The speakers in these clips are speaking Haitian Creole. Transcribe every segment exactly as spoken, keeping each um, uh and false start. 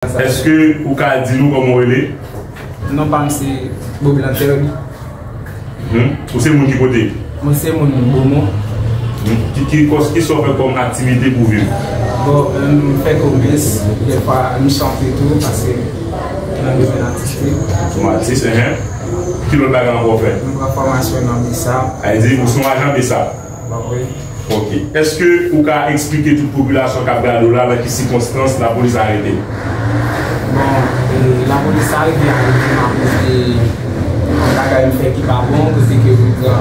Èske ou ka di nou kòman w rele? Non pa m se Bob Lanterne. Hmm? Ou se moun ki kote? Mwen se moun Bomon. Hmm? Ki, ki, kòs, ki sa w fè kòm aktivite pou viv? Bon, m fè komès, dèfwa m chante tou, paske m nan domèn atistik. Ou atis, enhen. Ki lòt bagay ankò w fè? M pran fòmasyon nan BESAP. A vle di, ou se yon ajan BESAP? Bon, wi. Ok. Èske ou ka eksplike tout popilasyon k ap gade w la nan ki sikonstans lapolis arete w? Bon, e, lapolis arete m akoz de yon bagay m fè ki pa bon, kote ke m pran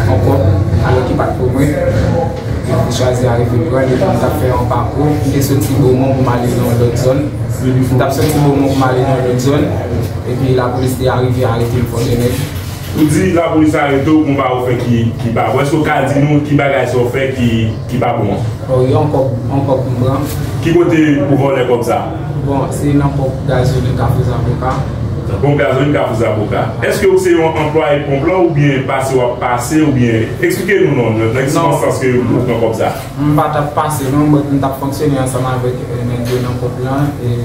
yon kòb, alò ki pa t pou mwen. Epi m chwazi arive pran l, epi m t ap fè yon pakou. M te soti Bomon pou m ale nan yon lòt zòn. M t ap soti Bomon pou m ale nan yon lòt zòn. Epi lapolis te arive arete m, Fòdènèg. Ou di lapolis arete w pou yon bagay w fè ki, ki pa bon. Èske w ka di nou ki bagay sa w fè ki, ki pa bon an? Bon, yon kòb, yon kòb m pran. Ki kote ou vòlè kòb sa? Bon, se nan ponp gazolin Kafou Zaboka. Nan ponp gazolin Kafou Zaboka. Èske ou se yon anplwaye ponp lan oubyen pase w ap pase oubyen? Eksplike nou non, nan, nan ki sikonstans ke ou pran kòb sa? M pa t ap pase non, but m t ap fonksyone ansanm avèk, e, nèg yo nan ponp lan. E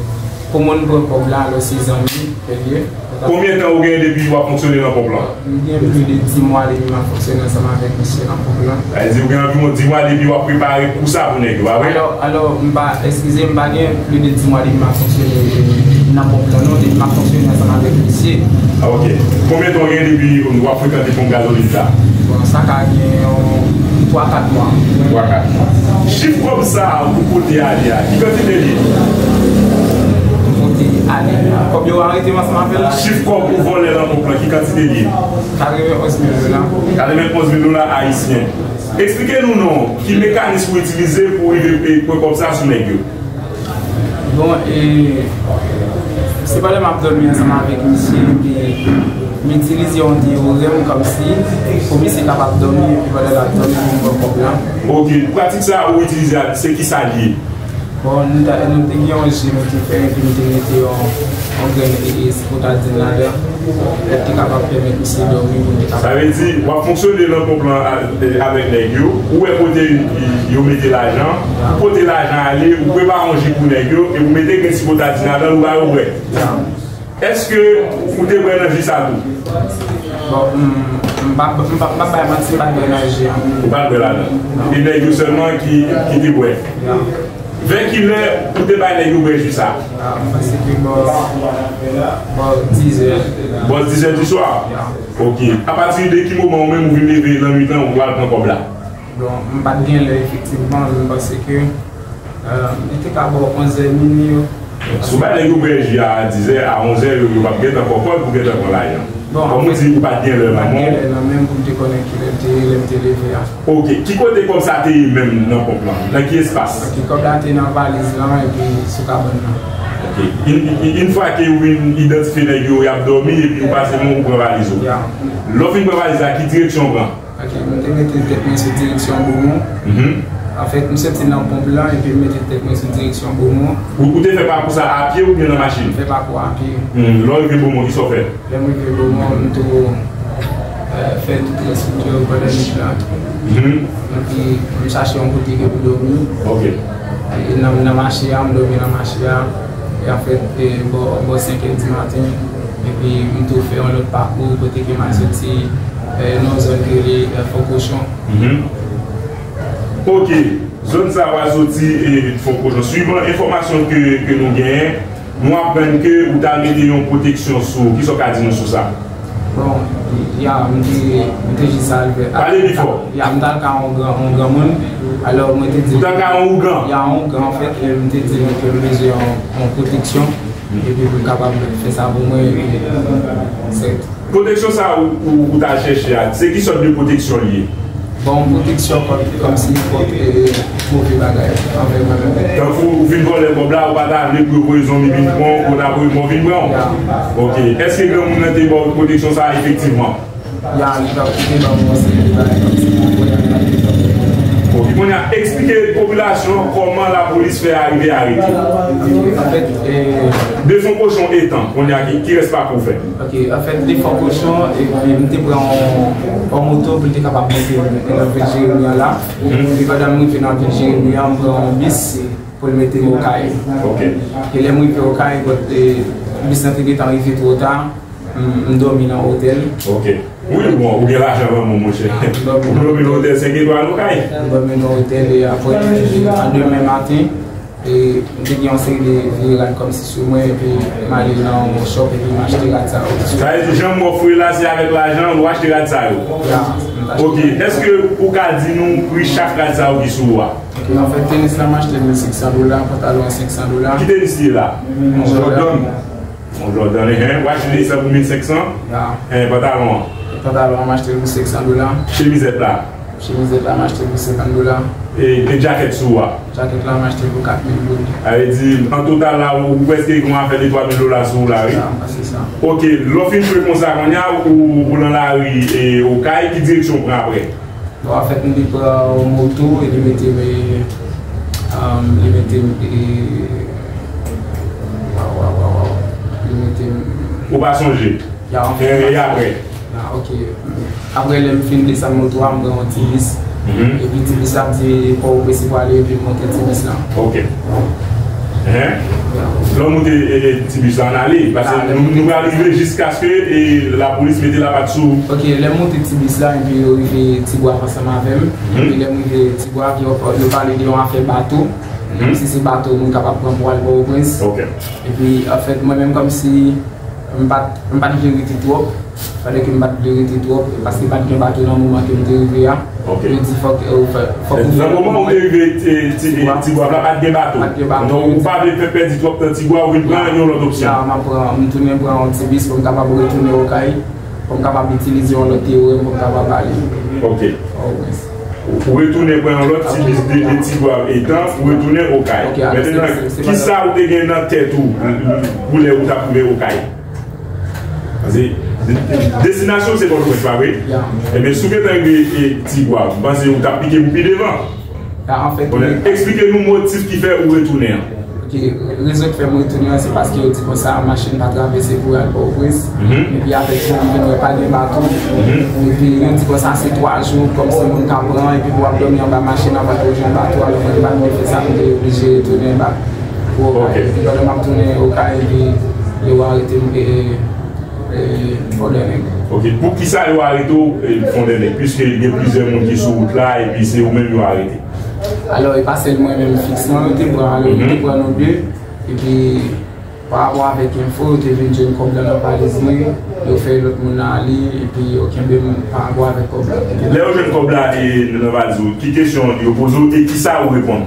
pou moun pran kòb la, alò se zanmi ke l ye. Konbyen tan ou gen depi w ap fonksyone nan ponp lan? M gen plis de dis mwa depi m ap fonksyone ansanm avèk misye nan ponp lan. Sa vle di ou gen anviwon dis mwa depi w ap prepare kou sa pou nèg yo, pa vre? Alò, alò, m pa, eskize, m pa gen plis de dis mwa depi m ap fonksyone nan ponp lan, non, depi m ap fonksyone ansanm avèk misye. Ah, ok. Konbyen tan w gen depi w ap frekante ponp gazolin sa? Bon, sa ka gen yon twa, kat mwa. Twa, kat mwa. Chif kòb sa a ou pote ale a, ki kantite l ye? Pote ale. Kòb yo arete m ansanm avè l la? Chif kòb ou vòlè nan ponp lan, ki kantite l ye? Katrevenonz mil dola. Katrevenonz mil dola ayisyen. Eksplike nou non, ki mekanis ou itilize pou rive, e, pran kòb sa sou nèg yo? Bon, e, se pandan m ap dòmi ansanm avèk misye, epi m itilize yon deyorèm kòmsi pou misye kapab dòmi, epi pandan l ap dòmi, pou m pran kòb la. Ok, pratik sa a ou itilize a, se ki sa l ye? Bon, nou ta, nou te gen yon je nou te fè, epi nou te mete yon, yon grenn, e, e, sipotadin ladan. Lè te kapab pèmèt misye dòmi pou l te kapab. Sa vle di, w ap fonksyone nan ponp lan a, e, avèk nèg yo, ou wè kote yo mete lajan, ou pote lajan ale, ou prepare yon jik pou nèg yo, e ou mete grenn sipotadin ladan l, ou ba yo bwè. Èske ou te bwè nan ji sa tou? Bon, m, m pa, m pa, m pa bay manti, m pa t bwè nan ji an. Ou pa t bwè ladan? E nèg yo sèlman ki, ki te bwè? Vè kilè ou te bay nèg yo bwè ji sa? Ah, m panse ke bò, bò dizè. Bò dizè di swa? Ya. Ok. Apati de ki moman ou menm ou vin leve nan nuit lan, ou al pran kòb la? Bon, m pa t gen lè efektivman, men m panse ke, euh, li te ka bò onzè minui yo. Si w bay nèg yo bwè ji a dizè, a onzè, yo, yo p ap gentan pran kòb pou gentan pran lajan. Bon, kòm ou di, ou pa t gen lè nan men w. M pa t gen lè nan men m pou m te konnen kilè l te ye, lè m te leve a. Ok, ki kote kòb sa te ye menm nan ponp lan? Nan ki espas? Ok, kòb la te nan valiz lan epi sou kabann lan. Ok. Yon, yon, yon fwa ke ou vin idantifye nèg yo, y ap dòmi, epi ou pase men w, ou pran valiz ou. Ya. Lè w fin pran valiz la, ki direksyon w pran? Ok, m te mete tèt mwen sou direksyon Bomon. Mhm. Anfèt, m soti nan ponp lan, epi m mete tèt mwen sou direksyon Bomon. Ou, ou te fè pakou sa apye oubyen nan machin? M fè pakou apye. Hmm, lè w rive Bomon, ki sa w fè? Lè m rive Bomon, m tou, euh, fè tout rès wout yo pandan nuit lan. Mhm. Epi, m chache yon kote ke pou dòmi. Ok. E nan, nan mache a, m dòmi nan mache a. E anfèt, e bò, bò senk è di maten. Epi, m tou fè yon lòt pakou kote ke m al soti, e, nan yon zòn ki rele, e, Fon Kochon. Mhm. Ok. Zòn sa a w al soti, e, Fon Kochon. Swivan enfòmasyon ke, ke nou genyen, nou aprann ke ou t al mete yon pwoteksyon sou ou. Kisa w ka di nou sou sa? Bon, ya, m te, m te jis al vè. Pale pi fò. Ya, m t al ka yon gran, yon granmoun. Alò, mwen te di. Ou t al ka yon ougan? Ya, yon ougan, anfèt, e m te di li ke m bezwen yon, yon pwoteksyon. Epi pou l kapab fè sa pou mwen, epi, sèt. Pwoteksyon sa a ou, ou, ou t al chèche a, se ki sòt de pwoteksyon li ye? Bon, pwoteksyon kont, kòmsi kont, e, move bagay anvè mwen menm. Tankou ou fin vòlè kòb la, ou pa ta vle pou yo voye zonbi vin pran w, pou yo ta voye mò vin pran w? Ya. Ok. Èske granmoun nan te ba w pwoteksyon sa a efektivman? Ya, li t ap kite ban mwen se li bagay kòmsi mwen pran nan. Ok, kounye a, eksplike popilasyon kòman lapolis fè arive arete w. Ok, anfèt, e, de Fon Kochon etan, kounye a, ki, ki rès pakou w fè? Ok, anfèt, de Fon Kochon, epi m te pran yon, yon moto pou l te kapab monte nan vil Jeremi an la. Mhm. Epi pandan m rive nan vil Jeremi an, m pran yon bis. pou l mete m Okay. Ok. E lè m rive Okay, but, e, bis lan te gentan rive twò ta, m, m dòmi nan otèl. Ok. Wi, bon, ou gen lajan vrèman, monchè. M dòmi nan otèl senk etwal Okay. M dòmi nan otèl e apre, e, an demen maten, e, m te gen yon seri de vye rad kòmsi sou mwen, epi m ale nan yon shop, epi m achte rad sa yo. Sa vle di, jan m ofri la, se avèk lajan ou achte rad sa yo? Ya, m achte. Ok, èske ou ka di nou pri chak rad sa yo ki sou ou a? Ok, anfèt, tenis la, m achte l mil senk san dola, pantalon an senk san dola. Ki tenis li ye la? Yon Jordan. Yon Jordan, hein. Ou achte tenis la pou mil senk san? Ya. Hein, pantalon an? Pantalon an, m achte l pou senk san dola. Chemizèt la? Chemizèt la, m achte l pou senkant dola. E, e djakèt sou ou a? Djakèt la, m achte l pou kat mil goud. Sa vle di, an total la, ou, ou prèske gen yon afè de twa mil dola sou ou la, wi. Sa, se sa. Ok, lè w fin jwe konsa, kounye a, ou, ou nan lari, e, Okay, ki direksyon w pran apre? Bon, anfèt, m te pran yon moto, e li mete m, e, um, li mete m, e, waw, waw, waw, waw. Li mete m. Ou pa sonje? Ya, anfèt, e, e apre? Ah, ok. Apre, lè m fin desann moto a, m pran yon ti bis. Mhm. Epi ti bis la, m di Pòtoprens pou ale, epi m monte ti bis la. Ok. Hein? Lè w monte, e, e, ti bis la, ann ale. Paske nou, nou pral rive jiskaske, e, lapolis mete lapat sou. Ok, lè m monte ti bis la, epi yo rive Tigwav ansanm avè m. Mhm. Epi lè m rive Tigwav, yo, yo pale de yon afè bato. Mhm. Si se bato, moun kapab pran pou al Pòtoprens. Ok. Epi, anfèt, mwen menm, kòmsi m pa t, m pa t vle rete twòp. Fadè ke m pa t vle rete twòp, paske pa t gen bato nan moman ke m te rive a. Ok. Yo di fòk, e, ou fè, fòk ou fè. Nan moman ou te rive, e, Ti, Tigwav. Tigwav la, pa t gen bato. Pa t gen bato. Donk, ou pa vle fè pèdi twòp tan Tigwav, ou vin pran yon lòt opsyon. Ya, m ap pran, m tounen pran yon ti bis pou m kapab retounen Okay, pou m kapab itilize yon lòt teorèm, pou m kapab ale. Ok. Pòtoprens. Ou, ou retounen pran yon lòt ti bis de, de Tigwav etan, ou retounen Okay. Ok, alò, se, se, se pa. Mentnan, kisa ou te gen nan tèt ou, pou lè ou t ap rive Okay? Paske de-, de-, destinasyon se Pòtoprens, pa vre? Ya. Ebyen, si w gentan rive, e, Tigwav, m panse ou t ap pike pou pi devan. Ya, anfèt, bon, wi. Eksplike nou motif ki fè ou retounen an. Ok, rezon ki fè m retounen an, se paske yo di konsa, machin pa travèse pou al Pòtoprens. Mhm. Epi avèk sa, m vin wè pa gen bato. Mhm. Epi yo di konsa, se twa jou, kòmsi moun ka pran, epi pou w ap dòmi anba machin anvan ke w jwenn bato, alò mwen, m pa t vle fè sa, m te oblije retounen ba. Ok. Epi pandan m ap tounen Okay, epi yo arete m, e, e, e, Fondènèg. Ok, poukisa yo arete w, e, Fondènèg, piske gen plizyè moun ki sou wout la, epi se ou menm yo arete? Alò, e pa sèl mwen menm fiks non, yo te pran, alò, yo te pran nou de, epi pa rapò avèk enfo, yo te vin jwenn kòb la nan valiz mwen, yo fè lòt moun nan ale, epi yo kenbe m pa rapò avèk kòb la. Lè yo jwenn kòb la, e, nan valiz ou, ki kesyon yo poze w, e kisa ou reponn?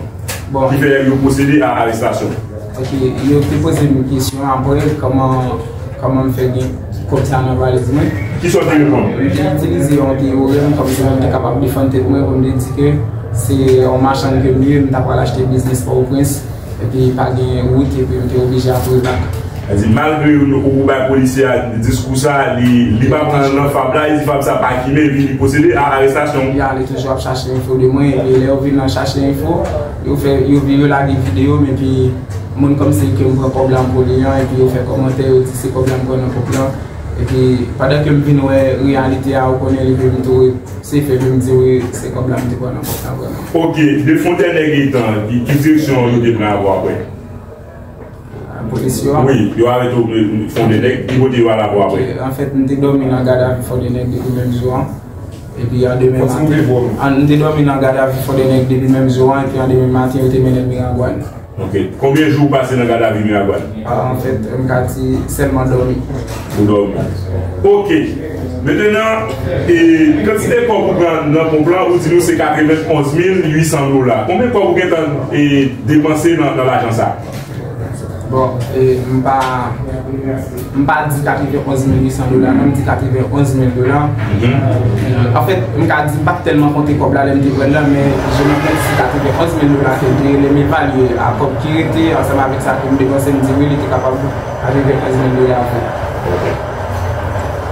Bon. Ki fè yo pwosede a arestasyon. Ok, yo te poze m kesyon apre, kòman, kòman m fè gen kòb sa nan valiz mwen. Kisa w te reponn? M te itilize yon teorèm kòmsi mwen m te kapab defann tèt mwen pou m te di ke se yon machann ke m ye, m ta pral achte biznis Pòtoprens, epi pa gen wout, epi m te oblije ap rebak. Sa di, malgre ou, ou bay polisye a diskou sa, li, li pa pran nan fab la, li di fab sa pa kimen, epi li pwosede a arestasyon. Ya, li toujou ap chache enfo de mwen, epi lè yo vin nan chache enfo, yo fè, yo, yo lage videyo m, epi moun kòmsi ke m pran kòb la m vole an, epi yo fè kòmantè, yo di se kòb la m pran nan kòb la. Epi pandan ke m vin wè reyalite a, ou konnen li vin tou se fè vin m di wi, se kòb la m te pran nan kòb la vrèman. Ok, de Fondènèg etan, ki, ki direksyon yo te pran avè w apre? Polis yo a? Wi, yo arete w, e, Fondènèg, ki kote yo al avè w apre? Ok, anfèt, m te dòmi nan gadavi Fondènèg depi menm jou an. Epi an demen maten, an, m te dòmi nan gadavi Fondènèg depi menm jou an, epi an demen maten, yo te mennen m Miragwàn. Ok. Konbyen jou ou pase nan gadavi Miragwàn? A, anfèt, m ka di sèlman dòmi. Ou dòmi. Ok. Mentnan, e, kantite kòb ou pran nan ponp lan, ou di nou se katrevenn onz mil uit san dola. Konbyen kòb ou gentan, e, depanse nan, nan lajan sa? Bon, e, m pa, m pa di katrevenn onz mil uit san dola, non, m di katrevenn onz mil dola. Mhm. Anfèt, m ka di m pa t tèlman konte kòb la lè m te pran l lan, men je me compte si katrevenn onz mil dola ke m te ye, lè m evalye a kòb ki rete ansanm avèk sa ke m depanse, m di wi, li te kapab katrevenn onz mil dola vre. Ok.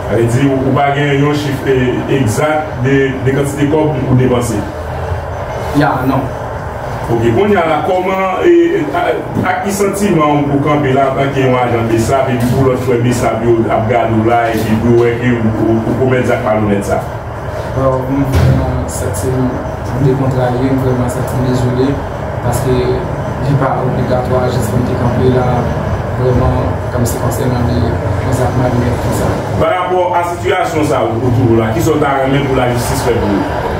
Sa vle di, ou, ou pa gen yon chif, e, egzak de, de kantite kòb ou depanse? Ya, non. Ok, kounye a la, kòman, e, e, a, ak ki santiman ou, ou kanpe la antanke yon ajan BSAP, epi pou lòt frè BSAP yo ap gade w la, epi pou yo wè ke ou, ou, ou komèt zak malonèt sa? Bon, m vrèman santi m dekontraye, m vrèman santi m dezole, paske ki pa obligatwa, jis pou m te kanpe la, vrèman, kòmsi konsènan de yon zak malonèt konsa. Pa rapò a sitiyasyon sa a ou twouve w la, kisa w ta renmen pou lajistis fè pou ou?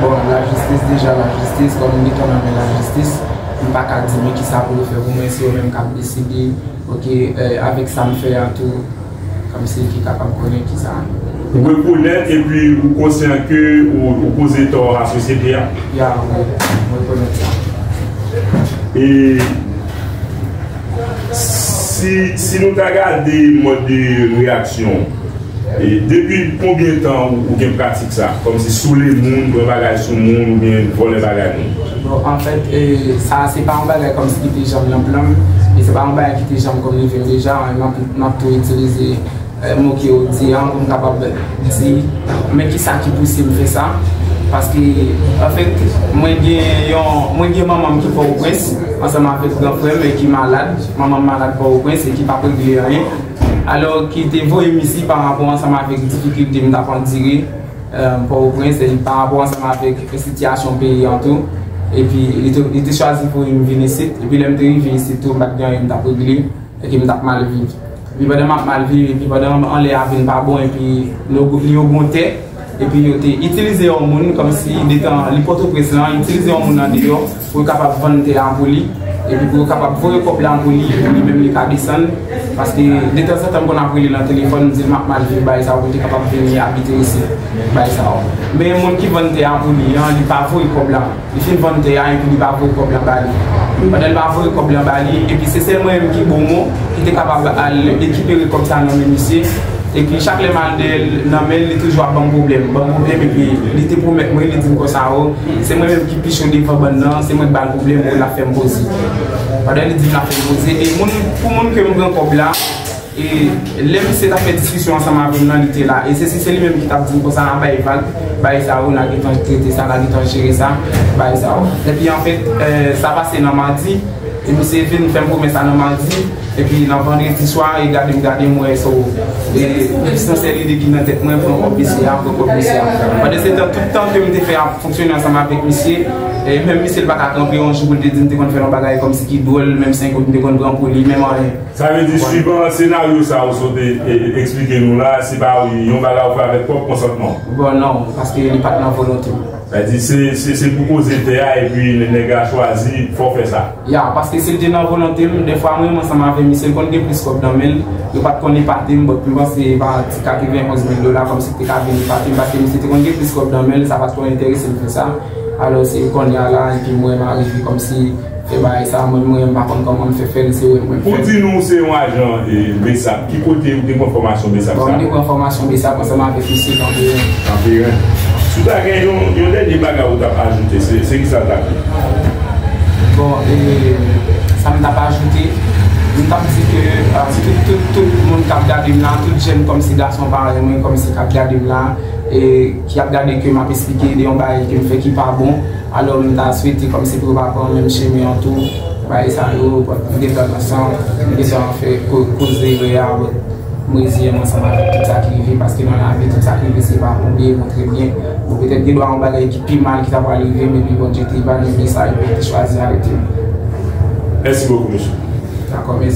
Bon, lajistis, deja lajistis, kòm m gentan nan men lajistis, m pa ka di men kisa pou yo fè pou mwen, se yo menm k ap deside, oke, eh, avèk sa m fè a tou, kòmsi ki kapab konnen kisa. Ou rekonèt epi ou konsyan ke ou, ou koze tò a sosyete a? Ya, wi, m rekonèt sa. E si, si nou ta gade mòd de reyaksyon, e depi konbyen tan ou, ou gen pratik sa? Kòmsi soule moun, pran bagay sou moun, oubyen vòlè bagay moun? Bon, anfèt, e, sa se pa yon bagay kòmsi ki te janm nan plan m, e se pa yon bagay ki te janm konn rive m deja, e m ap, m ap tou itilize, e, mo ke w di an pou m kapab di, men kisa ki pouse m fè sa. Paske, anfèt, mwen gen yon, mwen gen manman m ki Pòtoprens, ansanm avèk gran frè m, e ki malad, manman m malad Pòtoprens, e ki p ap regle anyen. Alò, ki te voye m isi pa rapò ansanm avèk difikilte m t ap andire, eh, Pòtoprens, e pa rapò ansanm avèk sitiyasyon peyi an tou. Epi, li te, li te chwazi voye m vin isit. Epi, lè m te rive isit tou, m pa t gen anyen m t ap regle, e ke m t ap mal viv. Epi, pandan m ap mal viv, epi pandan anlè a vin pa bon, epi li ogmante, epi yo te itilize yon moun, kòmsi detan li Pòtoprens lan, itilize yon moun andeyò, pou yo kapab vann tè a pou li, epi pou yo kapab voye kòb la pou li, pou li menm li ka desann, paske detanzantan m konn ap rele nan telefòn, m di l m ap mal viv bagay sa yo, pou l te kapab vini abite isit, bagay sa yo. Men moun ki vann tè a pou li an, li pa voye kòb la. Li fin vann tè a, epi li pa voye kòb la ba li. Pandan li pa voye kòb la ba li, epi se sèl mwen menm ki bon moun, ki te kapab al rekipere kòb sa nan men misye. Epi chak lè m al dèyè l nan men l, li toujou ap ban m pwoblèm, ban m pwoblèm, epi li te pwomèt mwen, li di m konsa, o, se mwen menm ki pi cho devan bann nan, se mwen k ba l pwoblèm, o, l ap fè m poze. Pandan li di m l ap fè m poze, e moun, pou moun ke m pran kòb la, e lè misye t ap fè diskisyon ansanm avè m nan, li te la, e se, se, se li menm ki t ap di m konsa, a, bay vag, bay sa, o, n a gentan trete sa, n a gentan jere sa, bay sa, o. Epi anfèt, eh, sa pase nan madi, e misye vin fè m pwomès sa nan madi, epi nan vandredi swa, e gade m, gade m, wè, so, e, se yon sèl ide ki nan tèt mwen, pran kòb misye a, pran kòb misye a. Pandan se tan, tout tan ke m te fè ap fonksyone ansanm avèk misye, e menm misye l pa ka kanpe yon jou pou l te di m te konn fè yon bagay kòmsi ki dwòl, menm senk goud m te konn pran pou li, menm anyen. Sa vle di, swivan senaryo sa ou sot e, e, eksplike nou la, se pa yon bagay ou fè avèk pwòp konsantman w? Bon, non, paske li pa t nan volonte m. Sa di se, se, se pou koze tè a, epi nèg la chwazi, fò w fè sa. Ya, paske si l te nan volonte m, dèfwa mwen menm ansanm avè misye, l konn gen plis kòb nan men l, yo pa t konn epate m, but m panse pa ti katrevenonz mil dola, kòmsi l te ka vin epate m, paske misye te konn gen plis kòb nan men l, sa pa t konn enterese l fè sa. Alò, se kounye a la, epi mwen, m arive kòmsi fè bagay sa, mwen, mwen, m pa konn kòman m fè fè l, se wè mwen fè l. Pou di nou se yon ajan, e, BSAP, ki kote ou te pran fòmasyon BSAP sa? Bon, m te pran fòmasyon BSAP ansanm avèk misye Kanperen. Kanperen. Si w ta gen yon, yon dènye bagay ou t ap ajoute, se, se kisa l t ap ye? Bon, e, sa m t ap ajoute, m t ap di ke, a, tout, tout, tout moun k ap gade m la, tout jèn kòmsi gason parèy mwen, kòmsi k ap gade m la, e, ki ap gade ke m ap eksplike de yon bagay ke m fè ki pa bon, alò, m ta swete kòmsi pou yo pa pran menm chemen an tou, bagay sa yo, m gen tandans an, m gen tandans fè ko-, koze erè a, m reziyen m ansanm avèk tout sa ki rive, paske nan lavi, tout sa ki rive, se pa pou byen, pou trè byen. Bon, petèt gen dwa yon bagay ki pi mal ki ta pral rive, men epi Bondye te evalye sa, epi li te chwazi arete m. Mèsi bokou, mesye. Dakò, mèsi.